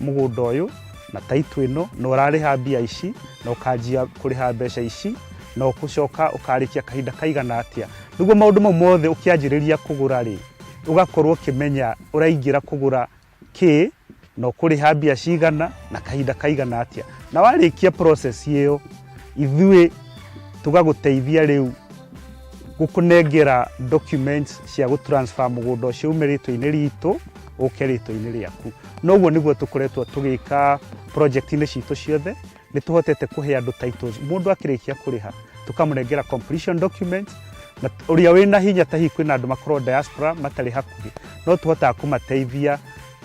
Mũgũnda ũyũ na title ĩno na ũrarĩha mbia ici na ũkanjia kũrĩha mbeca ici na ũgũcoka ũkarĩkia kahinda kaigana atĩa. Nĩguo maũndũ mau mothe ũkĩanjĩrĩria kũgũra rĩ, ũgakorwo ũkĩmenya ũraingĩra kũgũra kĩ na ũkũrĩha mbia cigana na kahinda kaigana atĩa. Na warĩkia process ĩyo, ithuĩ tũgagũteithia rĩu gũkũnengera documents cia gũ transfer mũgũnda ũcio ume rĩtwa-inĩ ritũ ũke rĩtwa-inĩ rĩaku. Na ũguo nĩguo tũkoretwo tũgĩka project-inĩ citũ ciothe, nĩ tũhotete kũhe andũ titles. Mũndũ akĩrĩkia kũrĩha tũkamũnengera completion documents, na ũrĩa wĩna hinya ta hihi kwĩna andũ makoragwo diaspora matarĩ hakuhĩ, no tũhotaga kũmateithia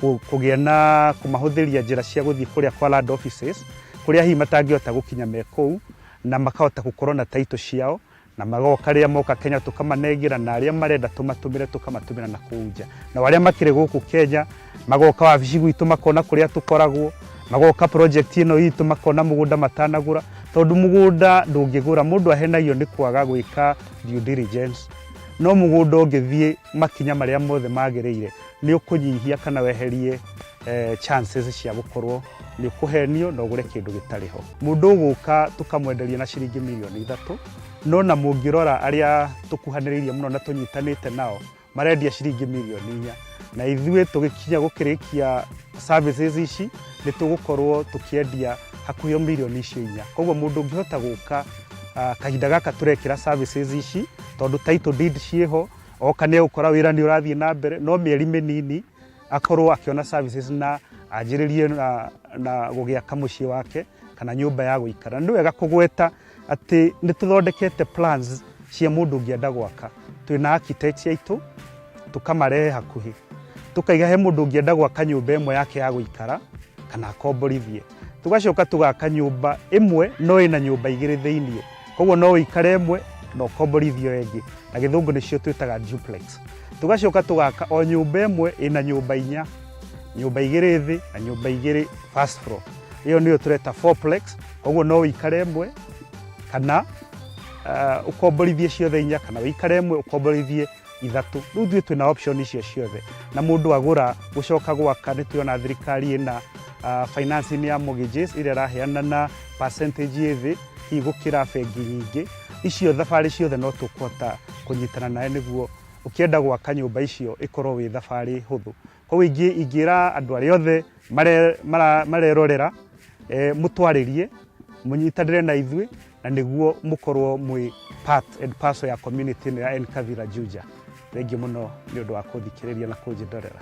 kũgĩa na kũmahũthĩria njĩra cia gũthiĩ kũrĩa kwa land offices, kũrĩa hihi matangĩhota gũkinya me kũu, na makahota gũkorwo na title ciao, na magoka rĩrĩa moka Kenya tũkamanengera, na arĩa marenda tũmatũmĩre tũkamatũmĩra na kũu nja. Nao arĩa makĩrĩ gũkũ Kenya magoka wabici gwitũ makona kũrĩa tũkoragwo, magoka project ĩno itũ makona mũgũnda matanagũra, tondũ mũgũnda ndũngĩgũra, mũndũ ahenagio nĩ kwaga gwĩka due diligence. No mũgũnda ũngĩthiĩ makinya marĩa mothe magĩrĩire, nĩ ũkũnyihia kana weherie chances cia gũkorwo nĩ ũkũhenio na ũgũre kĩndũ gĩtarĩ ho. Mũndũ ũgũka tũkamwenderia na ciringi mirioni 3, no na mũngĩrora arĩa tũkuhanĩrĩirie mũno na tũnyitanĩte nao marendia ciringi mirioni 4, na ithuĩ tũgĩkinya gũkĩrĩkia services ici nĩ tũgũkorwo tũkĩendia hakuhĩ o mirioni icio 4. Koguo mũndũ ũngĩhota gũka kahinda gaka tũrekĩra services ici, tondũ title deed ciĩho, oka nĩ egũkora wĩra nĩ ũrathiĩ na mbere, no mĩeri mĩnini akorwo akĩona services na anjĩrĩrie na gũgĩaka mũciĩ wake kana nyũmba ya gũikara. Nĩ wega kũgweta atĩ nĩ tũthondekete plans cia mũndũ ũngĩenda gwaka. Twĩna architects aitũ tũkamarehe hakuhĩ, tũkaiga he mũndũ ũngĩenda gwaka nyũmba ĩmwe yake ya gũikara kana akomborithie, tũgacoka tũgaka nyũmba ĩmwe no ĩna nyũmba igĩrĩ thĩiniĩ, koguo no ũikare ĩmwe na ũkomborithio ĩngĩ, na gĩthũngũ nĩcio twĩtaga duplex. Tũgacoka tũgaka o nyũmba ĩmwe ĩna nyũmba inya, nyũmba igĩrĩ thĩ na nyũmba igĩrĩ first floor, ĩyo nĩyo tũreta fourplex. Koguo no ũikare ĩmwe kana ũkomborithie ciothe inya, kana ũikare ĩmwe ũkomborithie ithatũ. Rĩu ithuĩ twĩna option icio ciothe, na mũndũ agũra gũcoka gwaka nĩ tũrona thirikari ĩna financing ya mortgages ĩrĩa ĩraheana na percentage ĩ thĩ hihi gũkĩra bengi nyingĩ. Icio thabarĩ ciothe no tũkũhota kũnyitana nawe nĩguo ũkĩenda gwaka nyũmba icio ĩkorwo wĩ thabarĩ hũthũ. Koguo ingĩra andũ arĩa othe marerorera, mũtwarĩrie, mũnyitanĩre na ithuĩ, na nĩguo mũkorwo mwĩ part and parcel ya community ĩno ya Nkavira Juja. Thengiũ mũno nĩ ũndũ wa kũthikĩrĩria na kũnjĩndorera.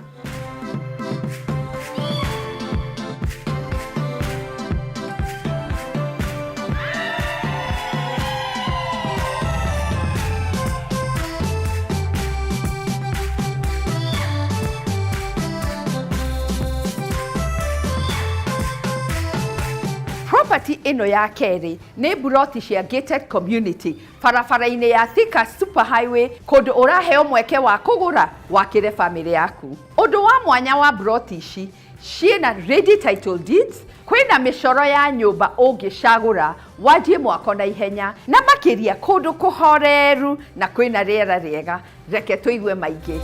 Property ĩno ya kerĩ nĩ mburoti cia gated community barabara-inĩ ya Thika Super Highway, kũndũ ũraheo mweke wa kũgũra wakĩre famĩlĩ yaku. Ũndũ wa mwanya wa mburoti ici, ciĩna ready title deeds, kwĩna mĩcoro ya nyũmba ũngĩcagũra wanjie mwako na ihenya, na makĩria kũndũ kũhoreru na kwĩna rĩera rĩega. Reke tũigue maingĩ.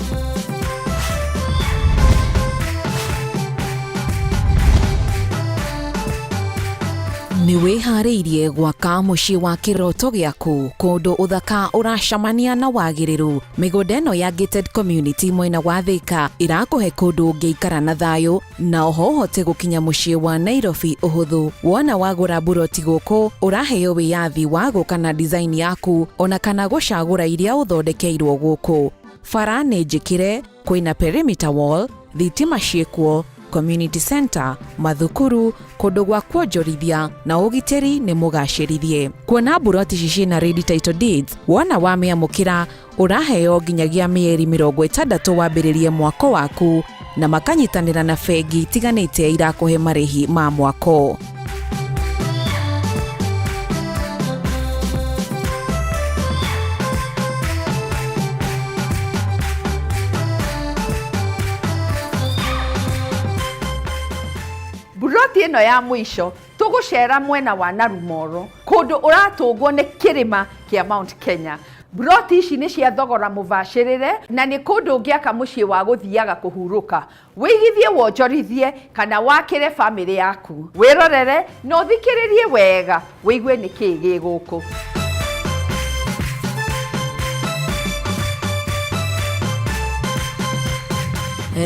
Nĩ wĩharĩirie gwaka mũciĩ wa kĩroto gĩaku kũndũ ũthaka ũracamania na wagĩrĩru? Mĩgũnda ĩno ya gated community mwena wa Thika ĩrakũhe kũndũ ũngĩikara na thayũ na oho ũhote gũkinya mũciĩ wa Nairobi ũhũthũ. Wona wagũra mburoti gũkũ, ũraheo wĩyathi wa gũka na design yaku ona kana gũcagũra iria ũthondekeirwo gũkũ. Bara nĩ njĩkĩre, kwĩna perimeter wall, thitima ciĩkuo, community center, mathukuru, kũndũ gwa kuonjorithia na ũgitĩri nĩ mũgacĩrithie. Kuona mburoti ici ciĩna ready title deeds, wona wamĩamũkĩra ũraheo nginyagia mĩeri 60 wambĩrĩrie mwako waku, na makanyitanĩra na bengi itiganĩte irakũhe marĩhi ma mwako. Mburoti ĩno ya mũico tũgũcera mwena wa Narumoro, kũndũ ũratũngwo nĩ kĩrĩma kĩa Mount Kenya. Mburoti ici nĩ cia thogora mũbacĩrĩre na nĩ kũndũ ũngĩaka mũciĩ wa gũthiaga kũhurũka, wĩigithie wonjorithie kana wakĩre bamĩrĩ yaku. Wĩrorere na ũthikĩrĩrie wega wĩigue nĩ kĩĩ gĩ gũkũ.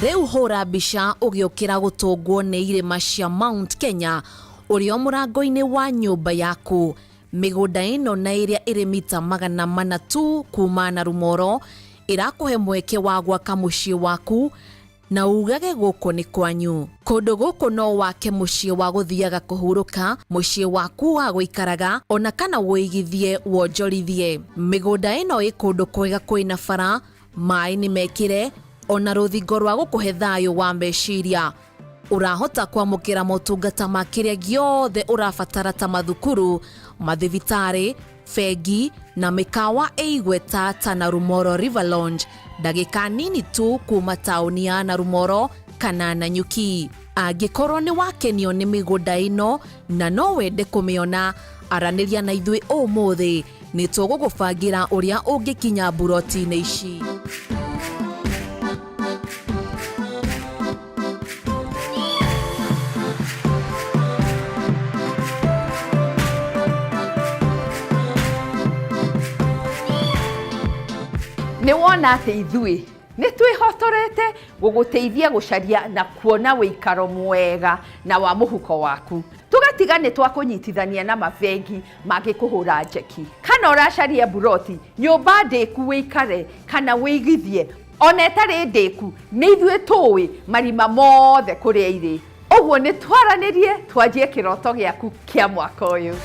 Rĩu hũra mbica ũgĩũkĩra gũtũngwo nĩ irĩma cia Mount Kenya ũrĩ o mũrango-inĩ wa nyũmba yaku. Mĩgũnda ĩno na ĩrĩa ĩrĩ mita 400 tu kuma Narumoro ĩrakũhe mweke wa gwaka mũciĩ waku na ugage gũkũ nĩ kwanyu. Kũndũ gũkũ no wake mũciĩ wa gũthiaga kũhurũka, mũciĩ waku wa gũikaraga ona kana wũigithie wonjorithie. Mĩgũnda ĩno ĩ kũndũ kwega kwĩna bara, maĩ nĩ mekĩre ona rũthingo rwa gũkũhe thayũ wa meciria. Ũrahota kwamũkĩra motungata ma kĩrĩa gĩothe ũrabatara ta mathukuru, mathibitarĩ, bengi na mĩkawa ĩ igweta ta Narumoro River Lounge, ndagĩka nini tu kuma taũni ya Narumoro kana Nanyuki. Angĩkorwo nĩ wakenio nĩ mĩgũnda ĩno na no wende kũmĩona, aranĩria na ithuĩ ũmũthĩ, nĩ tũgũgũbangĩra ũrĩa ũngĩkinya mburoti-inĩ ici. Nĩ wona atĩ ithuĩ nĩ twĩhotorete gũgũteithia gũcaria na kuona wĩikaro mwega na wa mũhuko waku, tũgatiga nĩ twakũnyitithania na mabengi mangĩkũhũra njeki. Kana ũracaria mburoti, nyũmba ndĩku wĩikare kana wĩigithie, ona ĩtarĩ ndĩku, nĩ ithuĩ tũĩ marima mothe kũrĩa irĩ. Ũguo nĩ twaranĩrie twanjie kĩroto gĩaku kĩa mwaka ũyũ.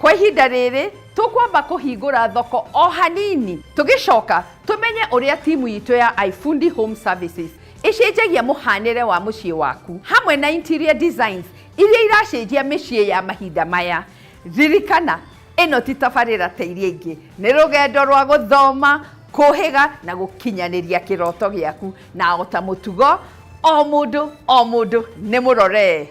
Kwa ihinda rĩrĩ tũkwamba kũhingũra thoko o hanini, tũgĩcoka tũmenye ũrĩa timu itũ ya iFundi Home Services ĩcenjagia mũhanĩre wa mũciĩ waku hamwe na interior designs iria iracenjia mĩciĩ ya mahinda maya. Ririkana, ĩno ti tabarĩra ta iria ingĩ, nĩ rũgendo rwa gũthoma, kũhĩga na gũkinyanĩria kĩroto gĩaku, na o ta mũtugo o mũndũ o mũndũ nĩ mũrore.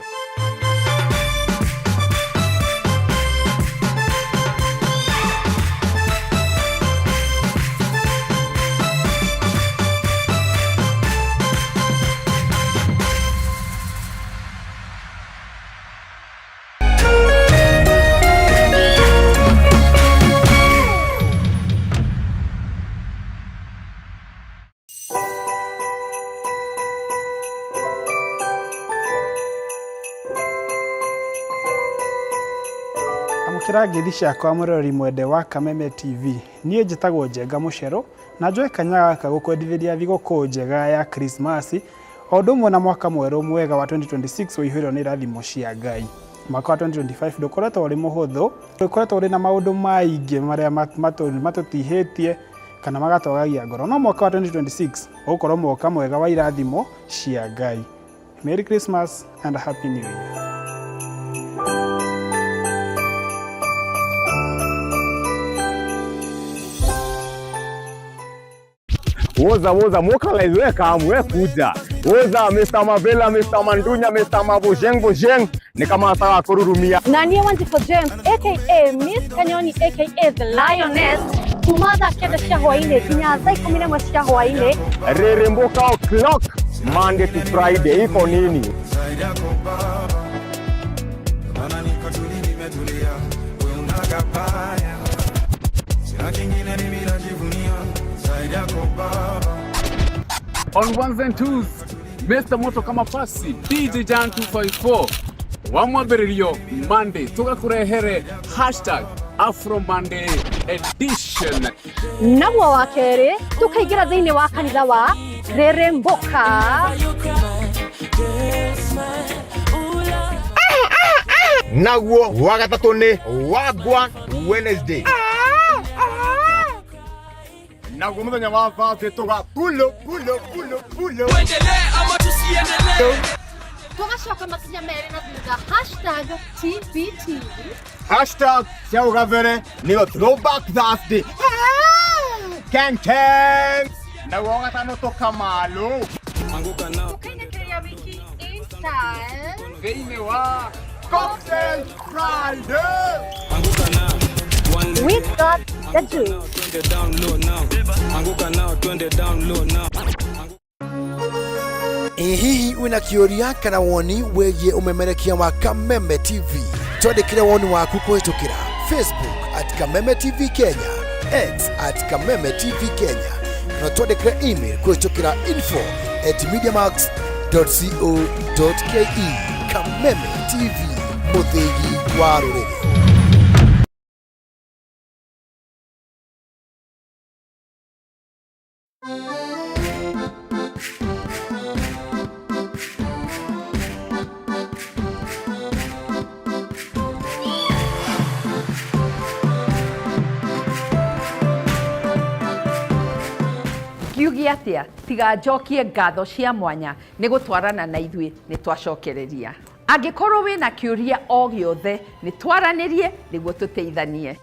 Amũkĩra ngeithi ciakwa mũroreri mwende wa Kameme TV. Niĩ njĩtagwo Njenga Mũcero na njoe kanya gaka gũkwendithĩria thigũkũ njega ya Krismasi o ũndũ ũmwe na mwaka mwerũ mwega wa 2026 ũihũirwo nĩ irathimo cia Ngai. Mwaka wa 2025 ndũkoretwo ũrĩ mũhũthũ, ũkoretwo ũrĩ na maũndũ maingĩ marĩa matũtihĩtie kana magatwagagia ngoro, no mwaka wa 2026 ũgũkorwo mwaka mwega wa irathimo cia Ngai. Merry Christmas and a Happy New Year. Woza woza mokalize we kam we kuja. Woza Mr. Mavela, Mr. Mandunya, Mr. Mabojeng Bojeng ni kama nataka kururumia. Na niĩ Wanjikũ James aka Miss Kanyoni aka The Lioness kuma thaa 9 cia hwaĩ-inĩ nginya thaa 11 cia hwaĩ-inĩ. Rĩrĩmbũka o'clock Monday to Friday iko nini? On ones and twos, Mr. Moto kama pasi DJ Jan 254 wa mwambĩrĩrio Monday tũgakũrehere hashtag Afro Monday edition. Naguo wa kerĩ tũkaingĩra thĩinĩ wa kanitha wa Rĩrĩmbũka. Naguo wa gatatũ nĩ Wagwan Wednesday. Naguo mũthenya wa Thursday tũga pulo pulo pulo pulo. Tũgacoka makinya merĩ na thutha hashtag TBT. Hashtag cia ũgabere nĩyo Throwback Thursday. Ken Ken. Naguo wa gatano tũkamalo. Tũkainĩkĩria wiki in style. Thĩinĩ wa Cocktail Friday. We got the juice. Ĩ hihi wĩna kĩũria kana woni wĩgiĩ ũmemerekia wa Kameme TV? Twandĩkĩre woni waku kũhĩtũkĩra Facebook at Kameme TV Kenya, X at Kameme TV Kenya, kana twandĩkĩre email kũhĩtũkĩra info at mediamax.co.ke. Kameme TV, mũthĩgi wa rũrĩrĩ. Ngiuge atia tiga njokie ngatho cia mwanya nĩ gũtwarana na ithuĩ nĩ twacokereria. Angĩkorwo wĩna kĩũria o gĩothe nĩ twaranĩrie nĩguo tũteithanie.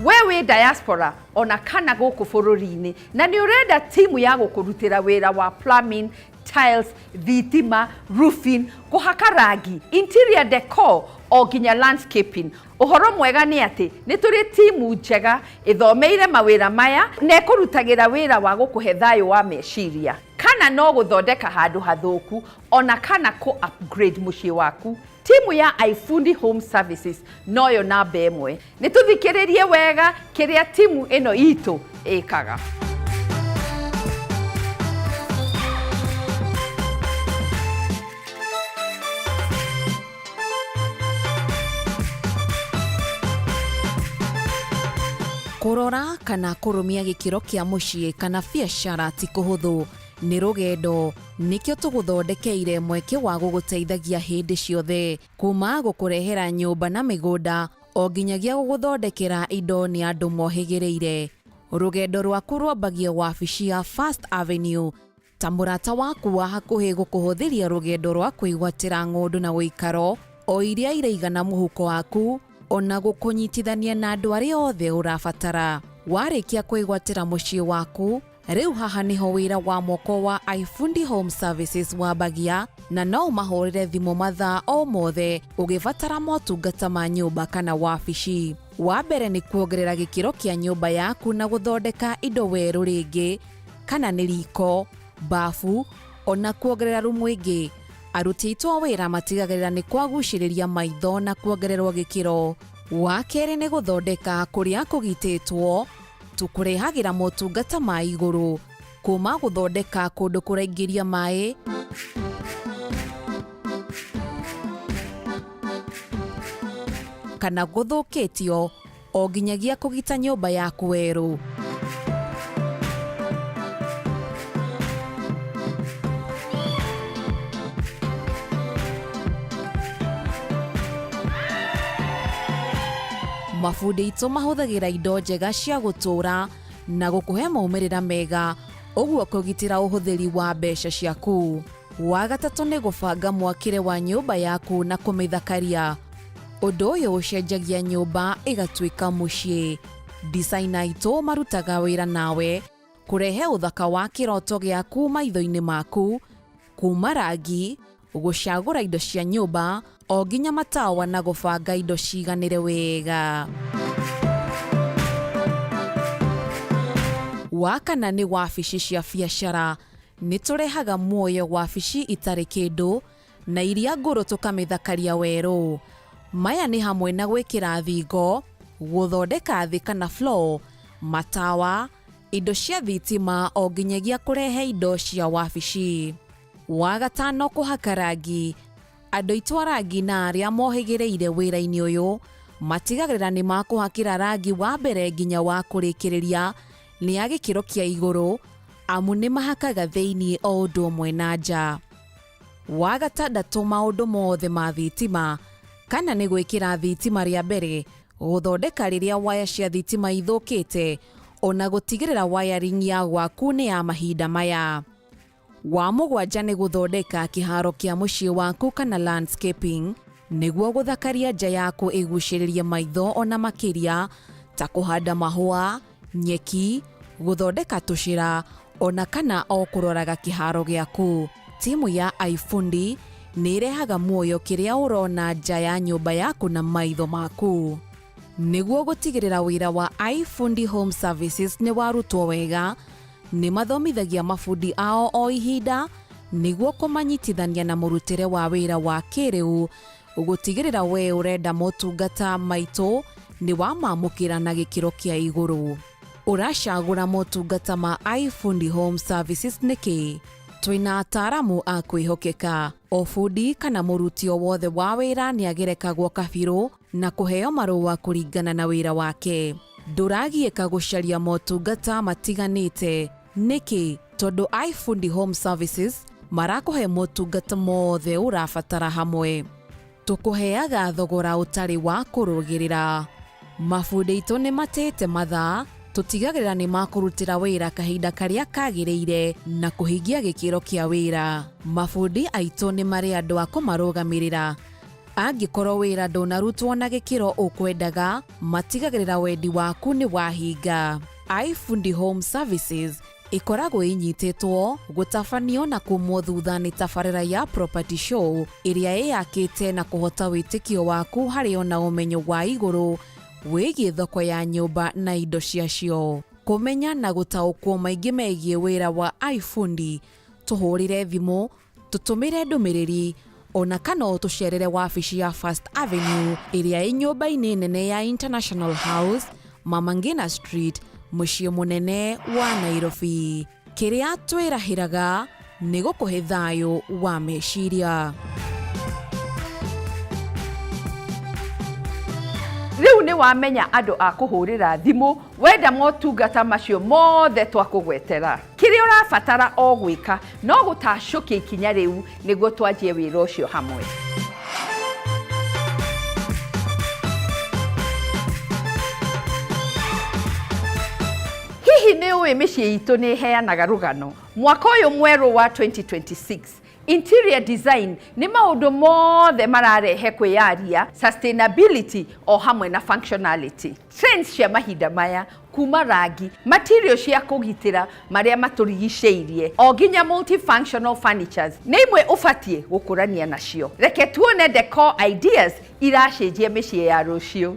We wĩ diaspora ona kana gũkũ bũrũri-inĩ na nĩ ũrenda timu ya gũkũrutĩra wĩra wa plumbing, tiles, thitima, roofing, kũhaka rangi, interior decor o nginya landscaping. Ũhoro mwega nĩ atĩ nĩ tũrĩ timu njega ĩthomeire mawĩra maya na ĩkũrutagĩra wĩra wa gũkũhe thayũ wa meciria, kana no gũthondeka handũ hathũku ona kana kũ upgrade mũciĩ waku. Timu ya iFundi Home Services noyo namba ĩmwe. Nĩ tũthikĩrĩrie wega kĩrĩa timu ĩno itũ ĩkaga. Kũrora kana kũrũmia gĩkĩro kĩa mũciĩ kana biacara ti kũhũthũ, nĩ rũgendo. Nĩkĩo tũgũthondekeire mweke wa gũgũteithagia hĩndĩ ciothe, kuma gũkũrehera nyũmba na mĩgũnda o nginyagia gũgũthondekera indo nĩ andũ mohĩgĩrĩire. Rũgendo rwaku rwambagia wabici ya First Avenue ta mũrata waku wa hakuhĩ gũkũhũthĩria rũgendo rwa kwĩgwatĩra ng'ũndũ na ũikaro o iria iraigana mũhuko waku ona gũkũnyitithania na andũ arĩa othe ũrabatara. Warĩkia kwĩgwatĩra mũciĩ waku, rĩu haha nĩho wĩra wa moko wa iFundi Home Services wambagia, na no ũmahũrĩre thimũ mathaa o mothe ũgĩbatara motungata ma nyũmba kana wabici. Wa mbere nĩ kuongerera gĩkĩro kĩa nyũmba yaku na gũthondeka indo werũ rĩngĩ, kana nĩ riko, bafu, ona kuongerera rumu ĩngĩ. Aruti aitũ a wĩra matigagĩrĩra nĩ kwagucĩrĩria maitho na kuongererwo gĩkĩro. Wa kerĩ nĩ gũthondeka kũrĩa kũgitĩtwo, tũkũrehagĩra motungata ma igũrũ, kuma gũthondeka kũndũ kũraingĩria maĩ, kana gũthũkĩtio o nginyagia kũgita nyũmba yaku werũ. Mabundi aitũ mahũthagĩra indo njega cia gũtũũra na gũkũhe maumĩrĩra mega, ũguo kũgitĩra ũhũthĩri wa mbeca ciaku. Wa gatatũ nĩ gũbanga mwakĩre wa nyũmba yaku na kũmĩthakaria. Ũndũ ũyũ ũcenjagia nyũmba ĩgatuĩka mũciĩ. Designer aitũ marutaga wĩra nawe kũrehe ũthaka wa kĩroto gĩaku maitho-inĩ maku, kuma rangi, gũcagũra indo cia nyũmba o nginya matawa na gũbanga indo ciganĩre wega. Wa kana nĩ wabici cia biacara. Nĩ tũrehaga muoyo wabici itarĩ kĩndũ na iria ngũrũ tũkamĩthakaria werũ. Maya nĩ hamwe na gwĩkĩra thingo, gũthondeka thĩ kana floor, matawa, indo cia thitima o nginyagia kũrehe indo cia wabici. Wa gatano kũhaka rangi. Andũ aitũ a rangi na arĩa mohĩgĩrĩire wĩra-inĩ ũyũ matigagĩrĩra nĩ makũhakĩra rangi wa mbere nginya wa kũrĩkĩrĩria nĩ a gĩkĩro kĩa igũrũ, amu nĩ mahakaga thĩinĩ o ũndũ ũmwe na nja. Wa gatandatũ maũndũ mothe ma thitima, kana nĩ gwĩkĩra thitima rĩa mbere, gũthondeka rĩrĩa waya cia thitima ithũkĩte, ona gũtigĩrĩra wiring ya gwaku nĩ ya mahinda maya. Wa mũgwanja nĩ gũthondeka kĩharo kĩa mũciĩ waku kana landscaping, nĩguo gũthakaria nja yaku ĩgucĩrĩrie maitho ona makĩria, ta kũhanda mahũa, nyeki, gũthondeka tũcĩra, Ona kana o kũroraga kĩharo gĩaku. Timu ya iFundi nĩ ĩrehaga muoyo kĩrĩa ũrona nja ya nyũmba yaku na maitho maku. Nĩguo gũtigĩrĩra wĩra wa iFundi Home Services nĩ warutwo wega, nĩ mathomithagia mabundi ao o ihinda nĩguo kũmanyitithania na mũrutĩre wa wĩra wa kĩrĩu gũtigĩrĩra we ũrenda motungata maitũ nĩ wamamũkĩra na gĩkĩro kĩa igũrũ. Ũracagũra motungata ma iFundi Home Services nĩkĩ? Twĩna ataaramu a kwĩhokeka. O bundi kana mũruti o wothe wa wĩra nĩ agerekagwo kabirũ na kũheo marũa kũringana na wĩra wake. Ndũragiĩka gũcaria motungata matiganĩte. Nĩkĩ? Tondũ iFundi Home Services marakũhe motungata mothe ũrabatara hamwe. Tũkũheaga thogora ũtarĩ wa kũrũgĩrĩra. Mabundi aitũ nĩ matĩĩte mathaa, tũtigagĩrĩra nĩ makũrutĩra wĩra kahinda karĩa kagĩrĩire na kũhingia gĩkĩro kĩa wĩra. Mabundi aitũ nĩ marĩ andũ a kũmarũgamĩrĩra. Angĩkorwo wĩra ndũnarutwo na gĩkĩro ũkwendaga, matigagĩrĩra wendi waku nĩ wahinga. iFundi Home Services ĩkoragwo ĩnyitĩtwo gũtabanio na kumwo thutha nĩ tabarĩra ya Property Show ĩrĩa ĩyakĩte na kũhota wĩtĩkio waku harĩ ona ũmenyo wa igũrũ wĩgiĩ thoko ya nyũmba na indo ciacio. Kũmenya na gũtaũkwo maingĩ megiĩ wĩra wa iFundi, tũhũrĩre thimũ, tũtũmĩre ndũmĩrĩri ona kana ũtũcerere wabici ya First Avenue ĩrĩa ĩ nyũmba-inĩ nene ya International House, Mama Ngina Street, mũciĩ mũnene wa Nairobi. Kĩrĩa twĩrahĩraga nĩ gũkũhe thayũ wa meciria. Rĩu nĩ wamenya andũ a kũhũrĩra thimũ wenda motungata macio mothe twakũgwetera. Kĩrĩa ũrabatara o gwĩka no gũtacũkia ikinya rĩu nĩguo twanjie wĩra ũcio hamwe. Hihi nĩ ũĩ mĩciĩ itũ nĩ ĩheanaga rũgano? Mwaka ũyũ mwerũ wa 2026, interior design nĩ maũndũ mothe mararehe kwĩyaria, sustainability o hamwe na functionality. Trends cia mahinda maya kuma rangi, material cia kũgitĩra marĩa matũrigicĩirie o nginya multifunctional furnitures nĩ imwe ũbatiĩ gũkũrania nacio. Reke tuone decor ideas iracenjia mĩciĩ ya rũciũ.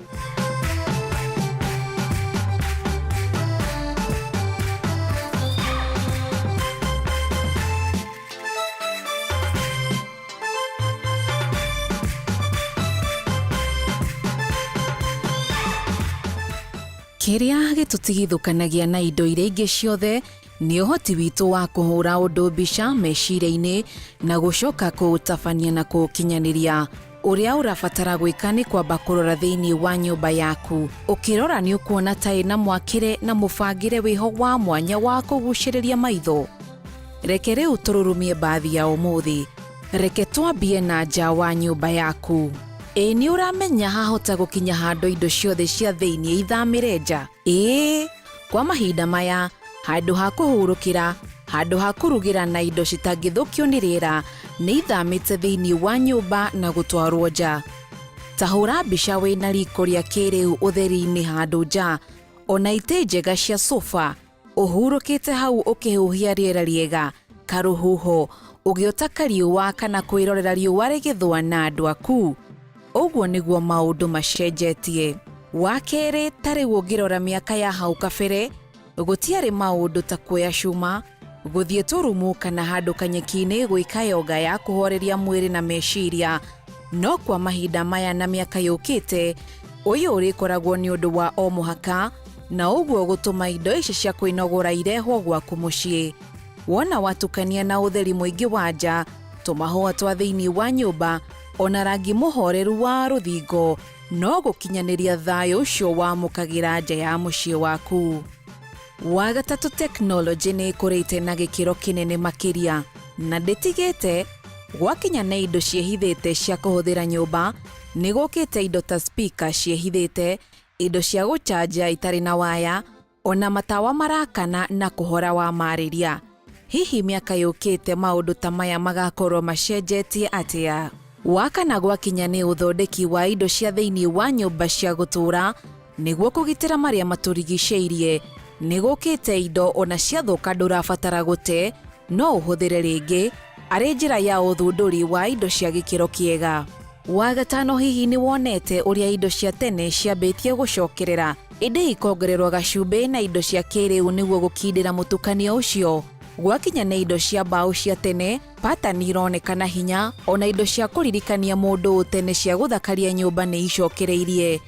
Kĩrĩa gĩtũtigithũkanagia na indo iria ingĩ ciothe nĩ ũhoti witũ wa kũhũra ũndũ mbica meciria-inĩ na gũcoka kũũtabania na kũũkinyanĩria. Ũrĩa ũrabatara gwĩka nĩ kwamba kũrora thĩinĩ wa nyũmba yaku. Ũkĩrora nĩ ũkuona ta ĩna mwakĩre na mũbangĩre wĩho wa mwanya wa kũgucĩrĩria maitho. Reke rĩu tũrurumie mbathi ya ũmũthĩ. Reke twambie na nja wa nyũmba yaku. Ĩ nĩ ũramenya hahota gũkinya handũ indo ciothe cia thĩinĩ ithamĩre nja? Ĩĩ, kwa mahinda maya, handũ ha kũhurũkĩra, handũ ha kũrugĩra na indo citangĩthũkio nĩ rĩera nĩ ithamĩte thĩinĩ wa nyũmba na gũtwarwo nja. Ta hũra mbica wĩna riko rĩa kĩrĩu ũtheri-inĩ handũ nja, ona itĩ njega cia sofa, ũhurũkĩte hau ũkĩhuhia rĩera rĩega, karũhuho, ũgĩota kariũa kana kwĩrorera riũa rĩgĩthũa na andũ aku. Ũguo nĩguo maũndũ macenjetie. Wa kerĩ, ta rĩu ũngĩrora mĩaka ya hau kabere, gũtiarĩ maũndũ ta kuoya cuma, gũthiĩ tũrumu kana handũ kanyeki-inĩ gwĩka yoga ya kũhoreria mwĩrĩ na meciria. No kwa mahinda maya na mĩaka yũkĩte, ũyũ ũrĩkoragwo nĩ ũndũ wa o mũhaka, na ũguo gũtũma indo ici cia kwĩnogora irehwo gwaku mũciĩ. Wona watukania na ũtheri mũingĩ wa nja, tũmahũa twa thĩinĩ wa nyũmba, ona rangi mũhoreru wa rũthingo, no gũkinyanĩria thayũ ũcio wamũkagĩra nja ya mũciĩ waku. Wa gatatũ, tekinoronjĩ nĩ ĩkũrĩte na gĩkĩro kĩnene makĩria na ndĩtigĩte. Gwakinya nĩ indo ciĩhithĩte cia kũhũthĩra nyũmba, nĩ gũkĩte indo ta speaker ciĩhithĩte, indo cia gũchanja itarĩ na waya, ona matawa marakana na kũhora wa marĩria. Hihi mĩaka yũkĩte maũndũ ta maya magakorwo macenjetie atĩa? Wa kana, gwakinya nĩ ũthondeki wa indo cia thĩinĩ wa nyũmba cia gũtũũra nĩguo kũgitĩra marĩa matũrigicĩirie, Nĩ gũkĩte indo ona ciathũka ndũrabatara gũte, no ũhũthĩre rĩngĩ arĩ njĩra ya ũthundũri wa indo cia gĩkĩro kĩega. Wa gatano, hihi nĩ wonete ũrĩa indo cia tene ciambĩtie gũcokerera ĩndĩ ikongererwo gacumbĩ na indo cia kĩrĩu nĩguo gũkindĩra mũtukanio ũcio? Gwakinya nĩ indo cia mbaũ cia tene, patani ironekana hinya, ona indo cia kũririkania mũndũ tene cia gũthakaria nyũmba nĩ icokereirie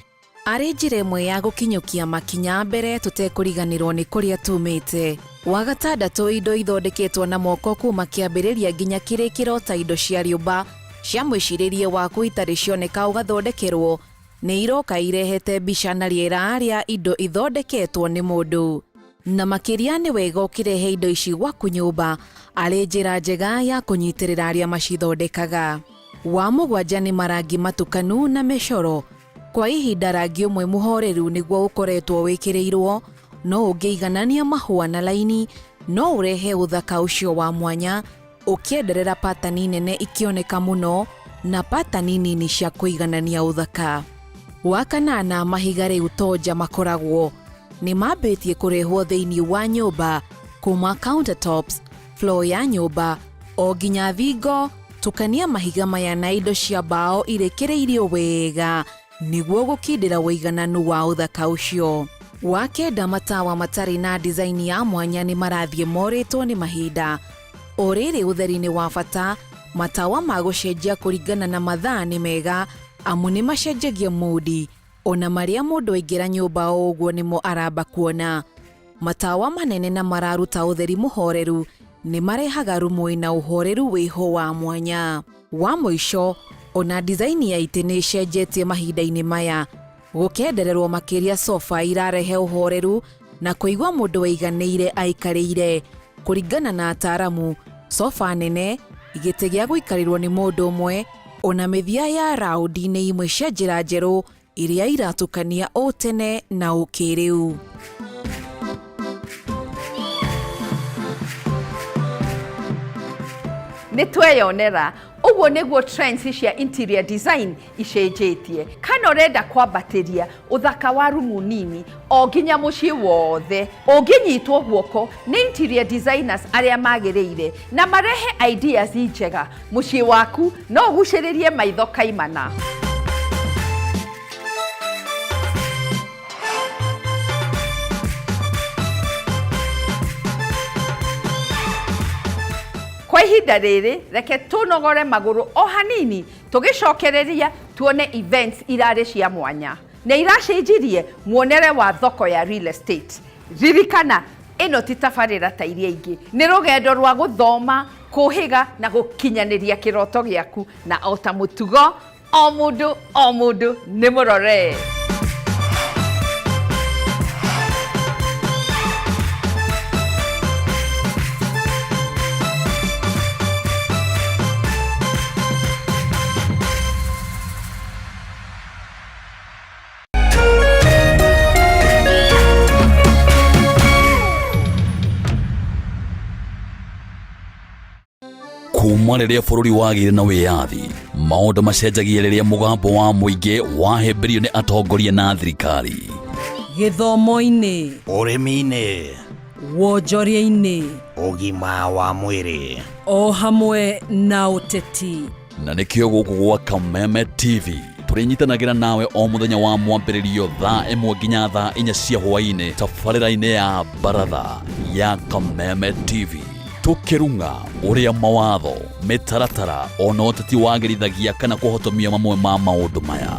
arĩ njĩra ĩmwe ya gũkinyũkia makinya mbere tũtekũriganĩrwo nĩ kũrĩa tumĩte. Wa gatandatũ, indo ithondeketwo na moko kuma kĩambĩrĩria nginya kĩrĩkĩro ta indo cia rĩũmba cia mwĩcirĩrie waku itarĩ cioneka ũgathondekerwo nĩ iroka irehete mbica na rĩera rĩa indo ithondeketwo nĩ mũndũ. Na makĩria nĩ wega ũkĩrehe indo ici gwaku nyũmba arĩ njĩra njega ya kũnyitĩrĩra arĩa macithondekaga. Wa mũgwanja nĩ marangi matukanu na mĩcoro. Kwa ihinda rangi ũmwe mũhoreru nĩguo ũkoretwo wĩkĩrĩirwo, no ũngĩiganania mahũa na laini no ũrehe ũthaka ũcio wa mwanya, ũkĩenderera patani nene ikĩoneka mũno na patani nini cia kũiganania ũthaka. Wa kanana, mahiga rĩu to nja makoragwo, nĩ mambĩtie kũrehwo thĩinĩ wa nyũmba kuma countertops, floor ya nyũmba o nginya thingo. Tukania mahiga maya na indo cia mbaũ irĩkĩrĩirio wega nĩguo gũkindĩra ũigananu wa ũthaka ũcio. Wa kenda, matawa matarĩ na design ya mwanya nĩ marathiĩ morĩtwo nĩ mahinda. O rĩrĩ ũtheri nĩ wa bata, matawa ma gũcenjia kũringana na mathaa nĩ mega amu nĩ macenjagia mood, ona marĩa mũndũ aingĩra nyũmba o ũguo nĩmo aramba kuona. Matawa manene na mararuta ũtheri mũhoreru nĩ marehaga rumu ĩna ũhoreru wĩho wa mwanya. Wa mũico, ona design ya itĩ nĩ ĩcenjetie mahinda-inĩ maya, gũkendererwo makĩria sofa irarehe ũhoreru na kũigua mũndũ aiganĩire aikarĩire. Kũringana na ataaramu, sofa nene, gĩtĩ gĩa gũikarĩrwo nĩ mũndũ ũmwe, ona mĩthia ya raundi nĩ imwe cia njĩra njerũ iria iratukania ũtene na ũkĩrĩu. Nĩ tweyonera ũguo nĩguo trends cia interior design icenjetie. Kana ũrenda kwambatĩria ũthaka wa rumu nini o nginya mũciĩ wothe, ũngĩnyitwo guoko nĩ interior designers arĩa magĩrĩire na marehe ideas njega, mũciĩ waku no ũgucĩrĩrie maitho kaimana. Kwa ihinda rĩrĩ, reke tũnogore magũrũ o hanini, tũgĩcokereria tuone events irarĩ cia mwanya na iracenjirie muonere wa thoko ya real estate. Ririkana, ĩno ti tabarĩra ta iria ingĩ, nĩ rũgendo rwa gũthoma, kũhĩga na gũkinyanĩria kĩroto gĩaku, na o ta mũtugo o mũndũ o mũndũ nĩ mũrore. Kuma rĩrĩa bũrũri wagĩire na wĩyathi, maũndũ macenjagia rĩrĩa mũgambo wa mũingĩ wahĩmbĩrio nĩ atongoria na thirikari. Gĩthomo-inĩ, ũrĩmi-inĩ, wonjoria-inĩ, ũgima wa mwĩrĩ, o hamwe na ũteti. Na nĩkĩo gũkũ gwa Kameme TV tũrĩnyitanagĩra nawe o mũthenya wa mwambĩrĩrio thaa 1 nginya thaa 4 cia hwaĩ-inĩ tabarĩra-inĩ ya baratha ya Kameme TV, tũkĩrung'a ũrĩa mawatho, mĩtaratara ona ũteti wagĩrithagia kana kũhotomia mamwe ma maũndũ maya.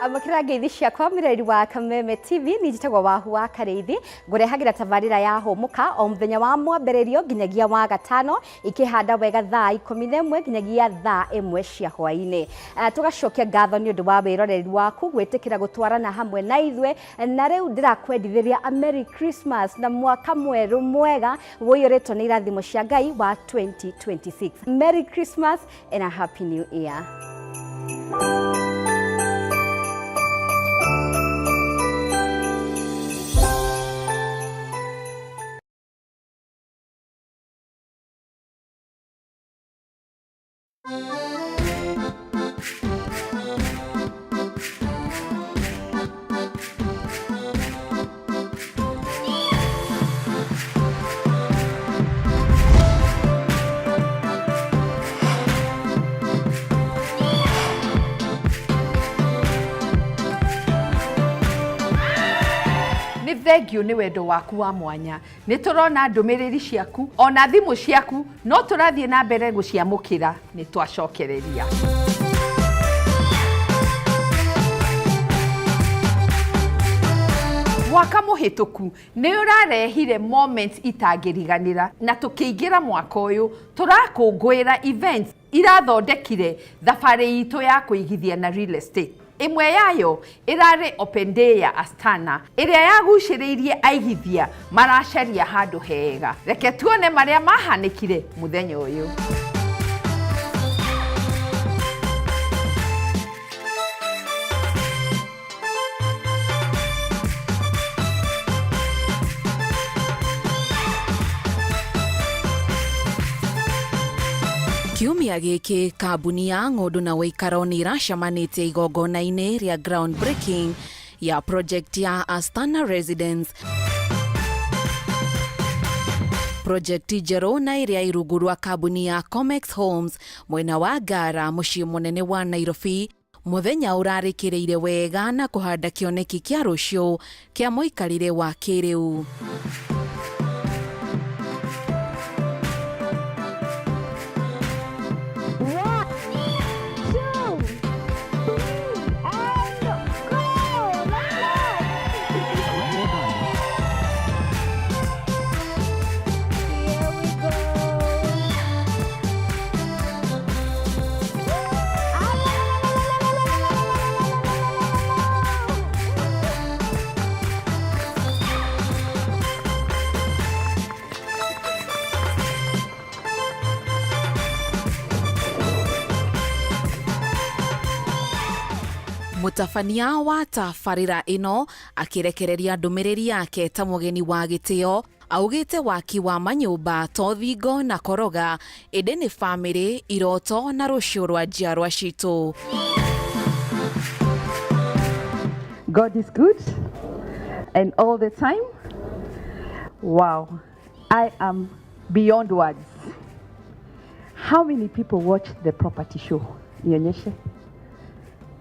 Amũkĩra ngeithi ciakwa mũreri wa Kameme TV, niĩ njĩtagwo Wahu wa Karĩithi, ngũrehagĩra tabarĩra ya Hũmũka o mũthenya wa mwambĩrĩrio nginyagia wa gatano, ikĩhanda wega thaa 11 nginyagia thaa 1 cia hwaĩ-inĩ. Tũgacokia ngatho nĩ ũndũ wa wĩroreri waku gwĩtĩkĩra gũtwarana hamwe na ithuĩ, na rĩu ndĩrakwendithĩria a Merry Christmas na mwaka mwerũ mwega ũiyũrĩtwo nĩ irathimo cia Ngai wa 2026. Merry Christmas and a Happy New Year. Nĩ thengiũ nĩ wendo waku wa mwanya. Nĩ tũrona ndũmĩrĩri ciaku ona thimũ ciaku, no tũrathiĩ na mbere gũciamũkĩra. Nĩ twacokereria. Mwaka mũhĩtũku nĩ ũrarehire moments itangĩriganĩra, na tũkĩingĩra mwaka ũyũ tũrakũngũĩra events irathondekire thabarĩ itũ ya kũigithia na real estate. Ĩmwe yayo ĩrarĩ Open Day ya Astana ĩrĩa yagucĩrĩirie aigithia maracaria handũ hega. Reke tuone marĩa mahanĩkire mũthenya ũyũ. Kiumia gĩkĩ kambuni ya ng'ũndũ na ũikaro nĩ ĩracemanĩtie igongona-inĩ rĩa ground breaking ya project ya Astana Residence. Project njerũ na ĩrĩa ĩ rungu rwa kambuni ya Comex Homes mwena wa Ngara mũciĩ mũnene wa Nairobi. Mũthenya ũrarĩkĩrĩire wega na kũhanda kĩoneki kĩa rũciũ kĩa mũikarĩre wa kĩrĩu. Mũtabania wa tabarĩra ĩno akĩrekereria ndũmĩrĩri yake ta mũgeni wa gĩtĩo augĩte waki wa manyũmba to thingo na koroga ĩndĩ nĩ bamĩrĩ, iroto na rũciũ rwa njiarwa citũ. God is good and all the time. Wow, I am beyond words. How many people watched the property show? Nionyeshe.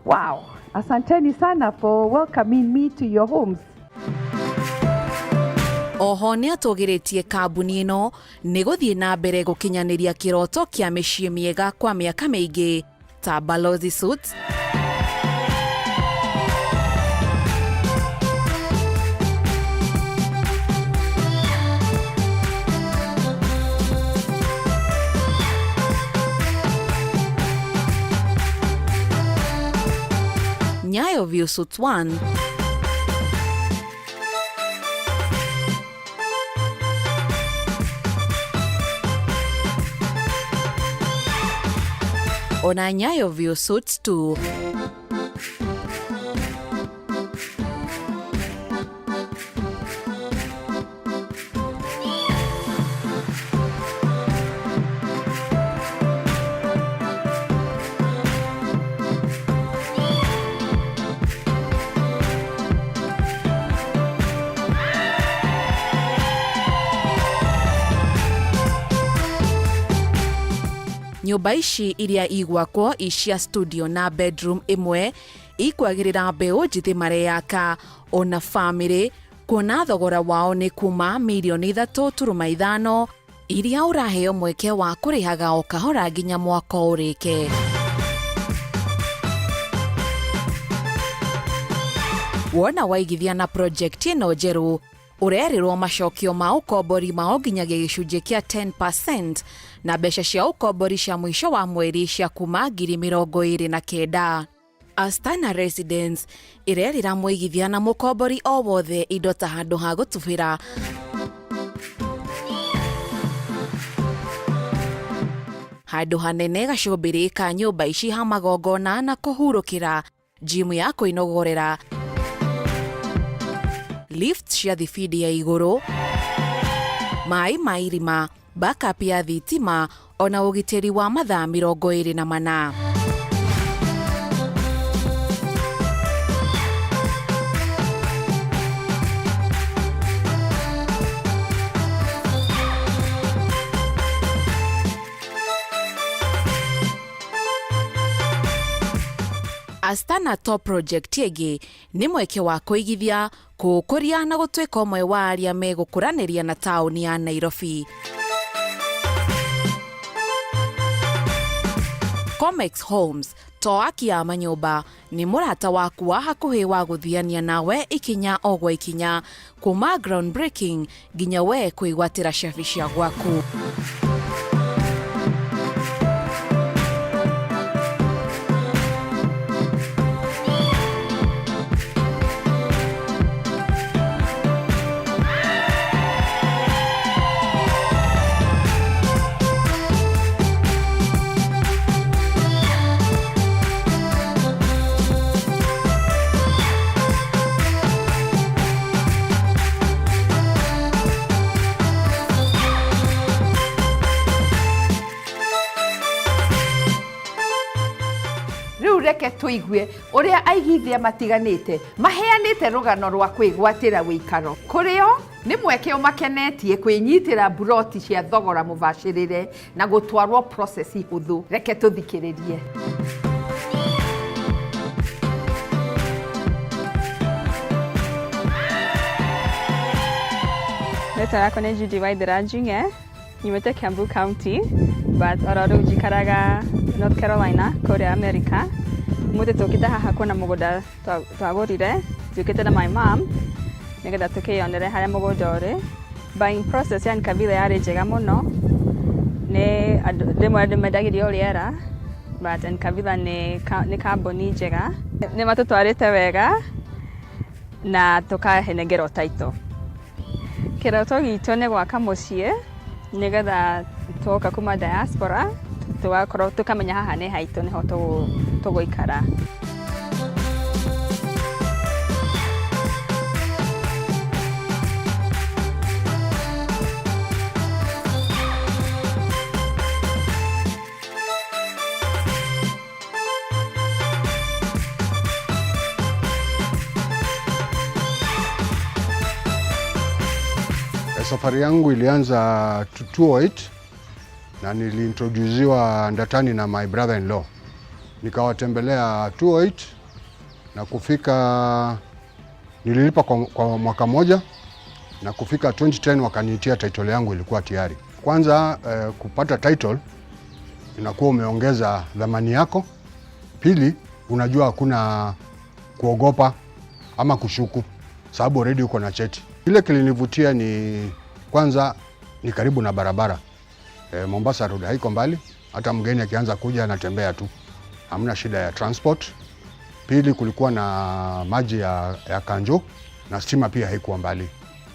Wow, asanteni sana for welcoming me to your homes. Oho nĩ atũgĩrĩtie kambuni ĩno nĩ gũthiĩ na mbere gũkinyanĩria kĩroto kĩa mĩciĩ mĩega kwa mĩaka mĩingĩ ta Balozi Suites, Nyayo View Suites 1, ona Nyayo View Suites 2. Nyũmba ici iria igwakwo icia studio na bedroom ĩmwe ikwagĩrĩra mbeũ njĩthĩ mareyaka ona bamĩrĩ, kuona thogora wao nĩ kuma mirioni 3.5 iria ũraheo mweke wa kũrĩhaga o kahora nginya mwaka ũrĩke. Wona waigithia na project ĩno njerũ ũrerĩrwo macokio ma ũkombori mao nginyagia gĩcunjĩ kĩa 10% na mbeca cia ũkombori cia mũico wa mweri cia kuma 29,000. Astana Residence ĩrerĩra mũigithia na mũkombori o wothe indo ta handũ ha gũtubĩra, handũ hanene gacũmbĩrĩ ka nyũmba ici ha magongona na kũhurũkĩra, gym ya kwĩnogorera, lift cia thibindi ya igũrũ, Maĩ ma irima, backup ya thitima ona ũgitĩri wa mathaa 24. Astana Top Project ĩngĩ nĩ mweke wa kũigithia, kũũkũria na gũtuĩka ũmwe wa arĩa megũkũranĩria na taũni ya Nairobi. Comex Homes to aki ya manyũmba nĩ mũrata waku wa hakuhĩ wa gũthiania nawe ikinya o gwa ikinya kuma ground breaking nginya we kwĩgwatĩra cabi cia gwaku. Rĩu reke tũigue ũrĩa aigithia matiganĩte maheanĩte rũgano rwa kwĩgwatĩra wĩikaro. Kũrĩo nĩ mweke ũmakenetie kwĩnyitĩra mburoti cia thogora mũbacĩrĩre na gũtwarwo process hũthũ. Reke tũthikĩrĩrie. Rĩtwa rĩakwa nĩ Judy Waithera Njung'e, nyumĩte Kiambu County, but oro rĩu njikaraga North Carolina kũrĩa America. Ũmũthĩ tũkĩte haha kuona mũgũnda twagũrire, tũkĩte na my mom nĩgetha tũkĩyonere harĩa mũgũnda ũrĩ. Buying process ya Nkabitha yarĩ njega mũno, nĩ rĩmwe andũ mendagĩrio rĩera, but Nkabitha nĩ kambuni njega. Nĩ matũtwarĩte wega na tũkahenengerwo title. Kĩroto gitũ nĩ gwaka mũciĩ nĩgetha twoka kuma diaspora tũgakorwo tũkamenya haha nĩ haitũ nĩho tũgũikara. Safari yangu ilianza 2008 na niliintroduziwa Ndatani na my brother-in-law. Nikawatembelea 2008 na kufika, nililipa kwa mwaka moja na kufika 2010 wakaniitia title yangu ilikuwa tayari. Kwanza kupata title inakuwa umeongeza dhamani yako. Pili, unajua hakuna kuogopa ama kushuku sababu already uko na cheti. Kile kilinivutia ni kwanza ni karibu na barabara. Mombasa Road haiko mbali, hata mgeni akianza kuja anatembea tu. Hamna shida ya transport. Pili, kulikuwa na maji ya kanjo na stima pia haikuwa mbali.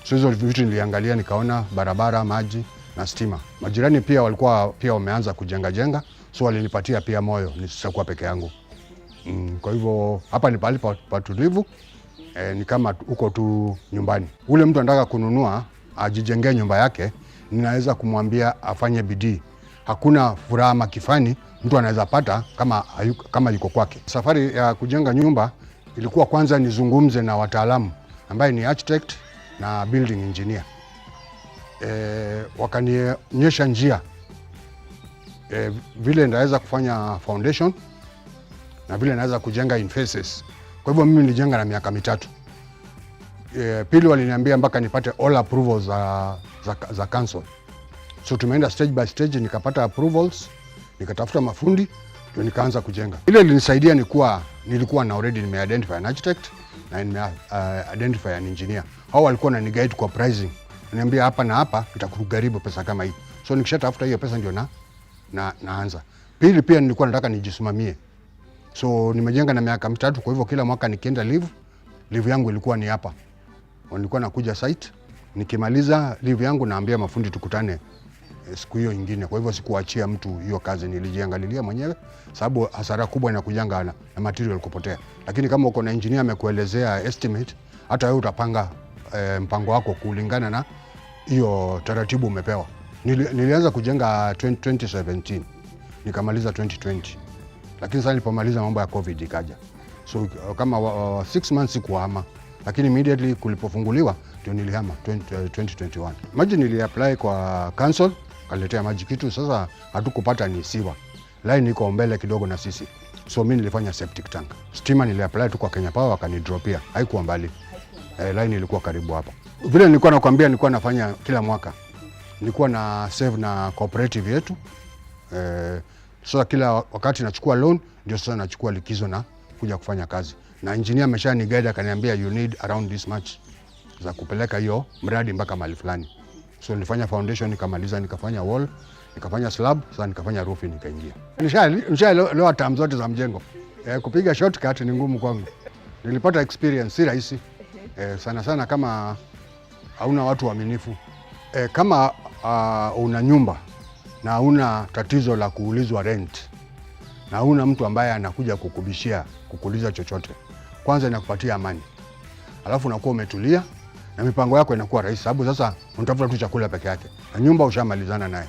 So hizo vitu niliangalia nikaona barabara, maji na stima. Majirani pia walikuwa pia wameanza kujenga jenga, so walinipatia pia moyo nisitakuwa peke yangu. Kwa hivyo hapa ni pahali patulivu. Ni kama uko tu nyumbani. Ule mtu anataka kununua ajijengee nyumba yake, ninaweza kumwambia afanye bidii. Hakuna furaha makifani mtu anaweza pata kama yuko kwake. Safari ya kujenga nyumba ilikuwa kwanza nizungumze na wataalamu ambaye ni architect na building engineer. Wakanionyesha njia vile ndaweza kufanya foundation na vile naweza kujenga in phases. Kwa hivyo mimi nilijenga na miaka 3. Pili waliniambia mpaka nipate all approvals za council. So tumeenda stage by stage, nikapata approvals, nikatafuta mafundi, ndio nikaanza kujenga. Ile ilinisaidia ni kuwa nilikuwa na already nime identify an architect na nime identify an engineer. Hao walikuwa wanani guide kwa pricing. Niambia hapa na hapa itakugharimu pesa kama hii. So nikishatafuta hiyo pesa ndio naanza. Pili pia nilikuwa nataka nijisimamie. So nimejenga na miaka 3, kwa hivyo kila mwaka nikienda leave yangu ilikuwa ni hapa. Nilikuwa nakuja site, nikimaliza leave yangu naambia mafundi tukutane siku hiyo nyingine. Kwa hivyo sikuachia mtu hiyo kazi, nilijiangalilia mwenyewe sababu hasara kubwa inakujanga na material kupotea. Lakini kama uko na engineer amekuelezea estimate, hata wewe utapanga mpango wako kulingana na hiyo taratibu umepewa. Nilianza kujenga 20, 2017 nikamaliza 2020, lakini sasa nilipomaliza mambo ya COVID ikaja, so kama 6 months sikuhama, lakini immediately kulipofunguliwa ndio nilihama 20, 2021. Maji niliapply kwa council, kaletea maji kitu, sasa hatukupata ni sewer line iko mbele kidogo na sisi, so mi nilifanya septic tank. Stima niliapply tu kwa Kenya Power, wakanidropia, haikuwa mbali line ilikuwa karibu hapa. Vile nilikuwa nakwambia, nilikuwa nafanya kila mwaka, nilikuwa na save na cooperative yetu sasa kila wakati nachukua loan, ndio sasa nachukua likizo na kuja kufanya kazi, na engineer amesha ni guide akaniambia you need around this much za kupeleka hiyo mradi mpaka mahali fulani. So nilifanya foundation nikamaliza, nikafanya wall, nikafanya slab, sasa nikafanya roofing nikaingia. Nishaelewa terms zote za mjengo. Kupiga shortcut ni ngumu kwangu. Nilipata experience, si rahisi sana sana kama hauna watu waaminifu. Kama una nyumba na hauna tatizo la kuulizwa rent na hauna mtu ambaye anakuja kukubishia kukuuliza chochote, kwanza inakupatia amani, alafu unakuwa umetulia na mipango yako inakuwa rahisi, sababu sasa unatafuta tu chakula peke yake na nyumba ushamalizana naye.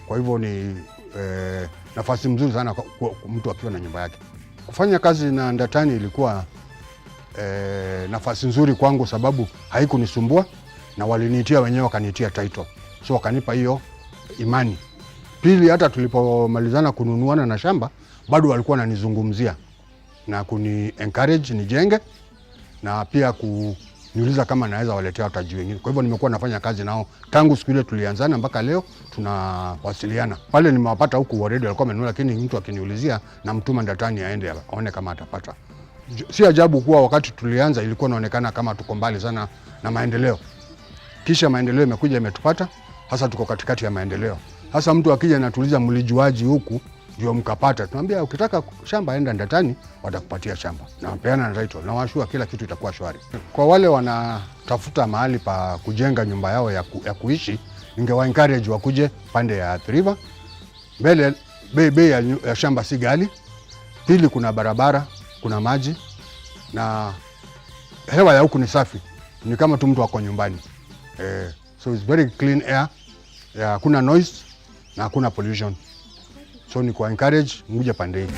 Kwa hivyo ni nafasi mzuri sana kwa mtu akiwa na nyumba yake. Kufanya kazi na Ndatani ilikuwa nafasi nzuri kwangu, sababu haikunisumbua na waliniitia wenyewe, wakaniitia title, so wakanipa hiyo imani. Pili, hata tulipomalizana kununuana na shamba bado walikuwa wananizungumzia na kuni encourage nijenge na pia kuniuliza kama naweza waletea wateja wengine. Kwa hivyo nimekuwa nafanya kazi nao tangu siku ile tulianzana mpaka leo tunawasiliana. Pale nimewapata huku already walikuwa wamenunua, lakini mtu akiniulizia namtuma Ndatani aende aone kama atapata. Si ajabu kuwa wakati tulianza ilikuwa inaonekana kama tuko mbali sana na maendeleo, kisha maendeleo imekuja imetupata, hasa tuko katikati ya maendeleo. Hasa mtu akija anatuuliza mlijuaje huku ndio mkapata, tunaambia ukitaka shamba enda Ndatani, watakupatia shamba na peana na title na washua, kila kitu itakuwa shwari. Kwa wale wanatafuta mahali pa kujenga nyumba yao ya kuishi, ningewa encourage wakuje pande ya Athi River. Mbele bei ya shamba si ghali. Pili, kuna barabara, kuna maji na hewa ya huku ni safi, ni kama tu mtu ako nyumbani. So it's very clean air, hakuna noise na hakuna pollution. So ni kwa encourage muje pande hii.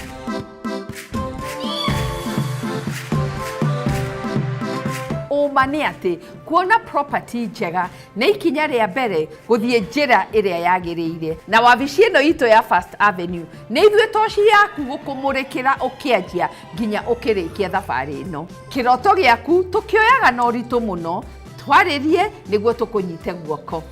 Ũma nĩ atĩ kuona property njega nĩ ikinya rĩa mbere gũthiĩ njĩra ĩrĩa yagĩrĩire, na wabici ĩno itũ ya First Avenue nĩ ithuĩ toci yaku gũkũmũrĩkĩra ũkĩanjia nginya ũkĩrĩkia thabarĩ ĩno. Kĩroto gĩaku tũkĩoyaga na ũritũ mũno, twarĩrie nĩguo tũkũnyite guoko.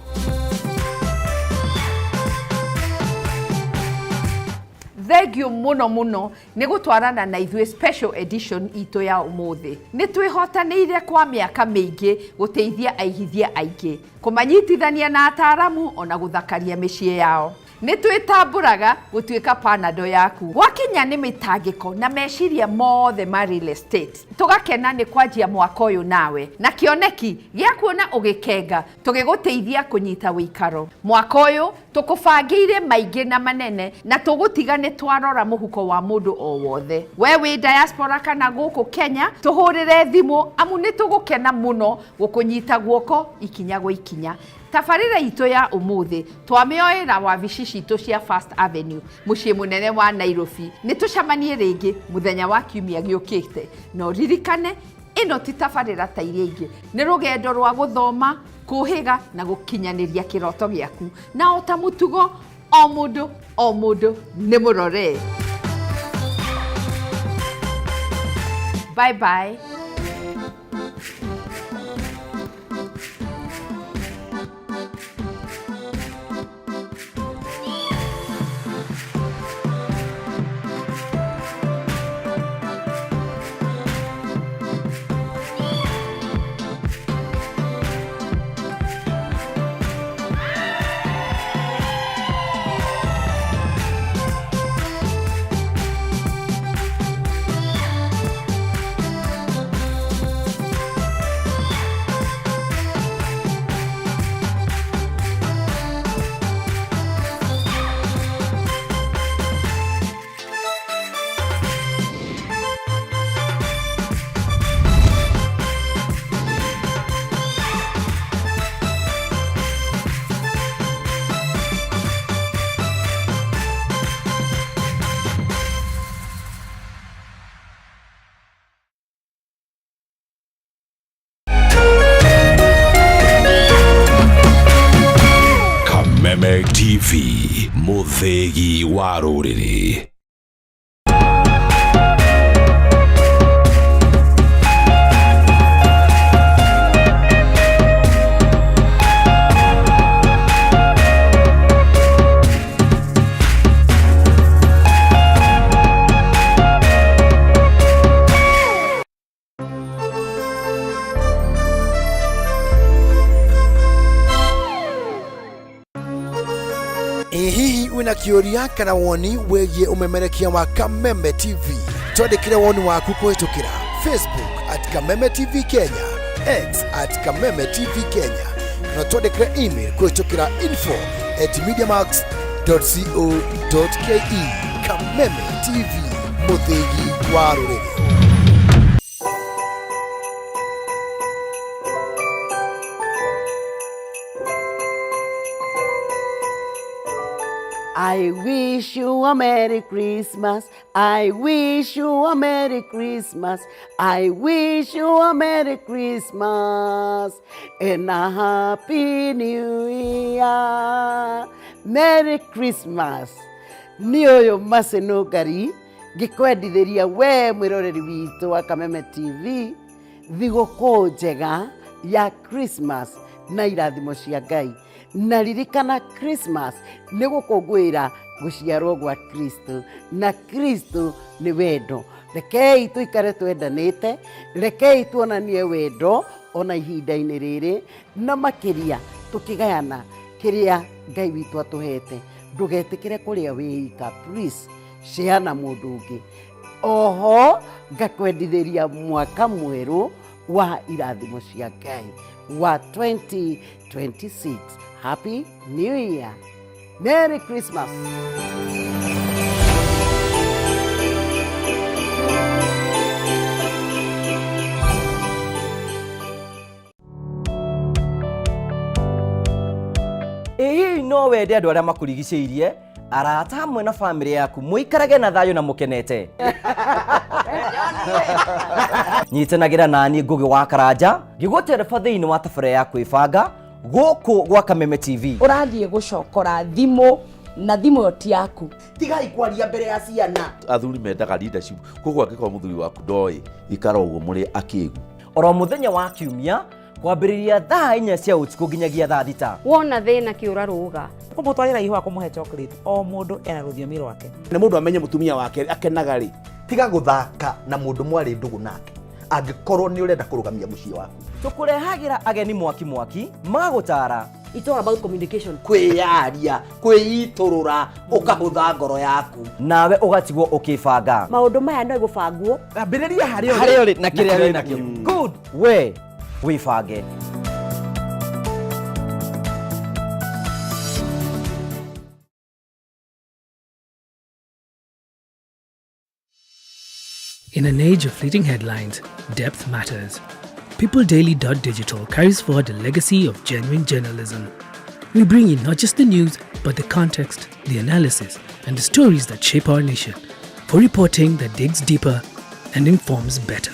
Thengiũ mũno mũno nĩ gũtwarana na ithuĩ special edition itũ ya ũmũthĩ. Nĩ twĩhotanĩire kwa mĩaka mĩingĩ gũteithia aigithia aingĩ, kũmanyitithania na ataaramu ona gũthakaria mĩciĩ yao. Nĩ twĩtambũraga gũtuĩka panado yaku gwakinya nĩ mĩtangĩko na meciria mothe ma real estate. Tũgakena nĩ kwanjia mwaka ũyũ nawe na kĩoneki gĩa kuona ũgĩkenga tũgĩgũteithia kũnyita wĩikaro. Mwaka ũyũ tũkũbangĩire maingĩ na manene, na tũgũtiga nĩ twarora mũhuko wa mũndũ o wothe, we wĩ diaspora kana gũkũ Kenya. Tũhũrĩre thimũ amu nĩ tũgũkena mũno gũkũnyita guoko ikinya gwa ikinya. Tabarĩra itũ ya ũmũthĩ twamĩoera wabici citũ cia First Avenue, mũciĩ mũnene wa Nairobi. Nĩ tũcemanie rĩngĩ mũthenya wa kiumia gĩũkĩte, na ũririkane ĩno ti tabarĩra ta iria ingĩ, nĩ rũgendo rwa gũthoma, kũhĩga na gũkinyanĩria kĩroto gĩaku. Na o ta mũtugo, o mũndũ o mũndũ nĩ mũrore. Bye bye. TV, mũthĩgi wa rũrĩrĩ. Ĩ hihi wĩna kĩũria kana woni wĩgiĩ ũmemerekia wa Kameme TV? Twandĩkĩre woni waku kũhĩtũkĩra Facebook at Kameme TV Kenya, X at Kameme TV Kenya, kana twandĩkĩre email kũhĩtũkĩra info at mediamax.co.ke. Kameme TV, mũthĩgi wa rũrĩrĩ. I wish you a Merry Christmas. I wish you a Merry Christmas. I wish you a Merry Christmas and a Happy New Year. Merry Christmas. Nĩ ũyũ macenũngari ngĩkwendithĩria we mwĩroreri witũ wa Kameme TV thigũkũ njega ya Christmas na irathimo cia Ngai. Na ririkana Christmas nĩ gũkũngũĩra gũciarwo gwa Kristo, na Kristo nĩ wendo. Rekei tũikare twendanĩte, rekei tuonanie wendo ona ihinda-inĩ rĩrĩ, na makĩria tũkĩgayana kĩrĩa Ngai witũ atũhete. Ndũgetĩkĩre kũrĩa wĩ ika, please share na mũndũ ũngĩ. Oho ngakwendithĩria mwaka mwerũ wa irathimo cia Ngai wa 2026. Happy New Year. Merry Christmas. Ĩ hihi no wende andũ arĩa makũrigicĩirie, arata hamwe na bamĩrĩ yaku mũikarage na thayũ na mũkenete? Nyitanagĩra nani Ngũgĩ wa Karanja ngĩgũtereba thĩinĩ wa tabarĩra ya kwĩbanga gũkũ gwa Kameme TV. Ũrathiĩ gũcokora thimũ na thimũ ĩyo ti yaku. Tigai kwaria mbere ya ciana. Athuri mendaga leadership, koguo angĩkorwo mũthuri waku ndoĩ, ikara ũguo mũrĩ akĩgu. Oro mũthenya wa kiumia kwambĩrĩria thaa 4 cia ũtukũ nginyagia thaa 6. Wona thĩna kĩũra rũga. Kũmũtwarĩra ihũa, kũmũhe chocolate, o mũndũ ena rũthiomi rwake. Na mũndũ amenye mũtumia wake akenaga rĩ. Tiga gũthaka na mũndũ mwarĩ ndũgũ nake angĩkorwo nĩ ũrenda kũrũgamia mũciĩ waku. Tũkũrehagĩra ageni mwaki mwaki magũtara. It's all about communication. Kwĩyaria, kwĩitũrũra, ũkahũtha ngoro yaku. Nawe ũgatigwo ũkĩbanga. Maũndũ maya no gũbangwo. Ambĩrĩria harĩa harĩa ũrĩ na kĩrĩa wĩ nakĩo. Good, we wĩbange. In an age of fleeting headlines, depth matters. PeopleDaily.digital carries forward a legacy of genuine journalism. We bring you not just the news, but the context, the analysis, and the stories that shape our nation, for reporting that digs deeper and informs better.